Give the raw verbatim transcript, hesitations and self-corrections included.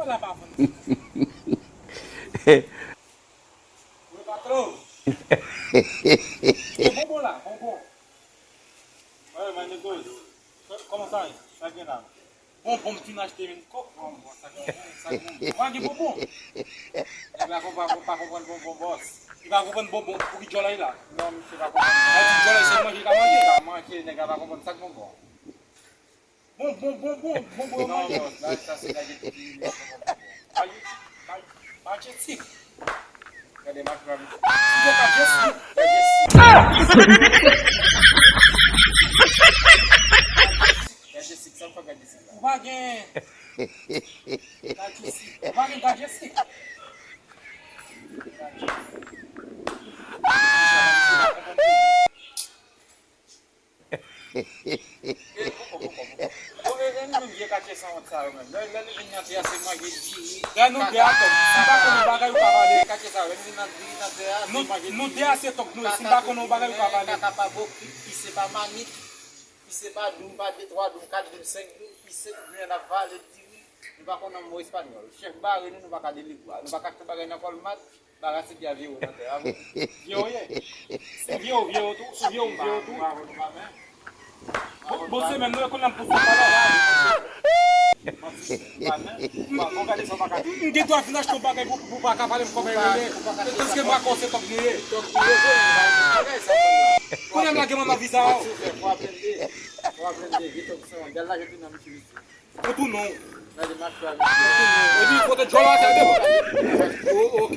Wala pa fann. Wi, patron. E bonbon la, bonbon. Wi, my niggas. Kòman sa ye? Sa gen la? Bonbon m fin achte, men kòk bonbon, sa gen bonbon, sa gen bonbon. Pa gen bonbon. Nèg la konpa-, pa konprann bonbon, bòs. Li pa konprann bonbon, pou ki djòl la ye la? Non, misye pa konprann. Sa di djòl la, se manje ka manje. Ka manje, nèg la pa konprann sa k bonbon. Bon, bon, bon, bon, bon, bon, non, manje. Bòs, la, sa se gade ti. Majestic. Gade, majestic. Yo, majestic. Majestic. Majestic, sa m fè majestic la. Ou pa gen. Majestic. Ou pa gen majestic. E, e, e, e, nou menm vye katye sanwont sa yo menm. Lè, lè nou vin nan tè a, se manje diri. Lè nou de a tòg, si n pa konn yon bagay ou ka pale. Katye sa yo, lè nou vin nan diri nan tè a, se manje diri. Nou de a se tòg nou ye, si n pa konn yon bagay ou ka pale. Kaka pa bokrit, pise pa mamit, pise pa doum, pa de, twa doum, kat doum, senk doum, pise, nou vin ap vale diri. Nou pa konn yon mo espanyòl. Chèf bare nou, nou pa ka delivre. Nou pa ka achte bagay nan Walmart. Barasi ki a vye wo nan tè a, wi. Vye wo ye. Se vye wo, vye wo tou. Se vye wo, vye wo tou. Bon, bon semèn, nou, konn nan pou sa la. M gen dwa vin achte yon bagay pou, pou pa ka pale m kòman rele. Tandiske m pa konn se tòg nou ye. Kounye a m lage manman viza w. Ou tou non. Epi foto djòl la atè de. Oh, ok.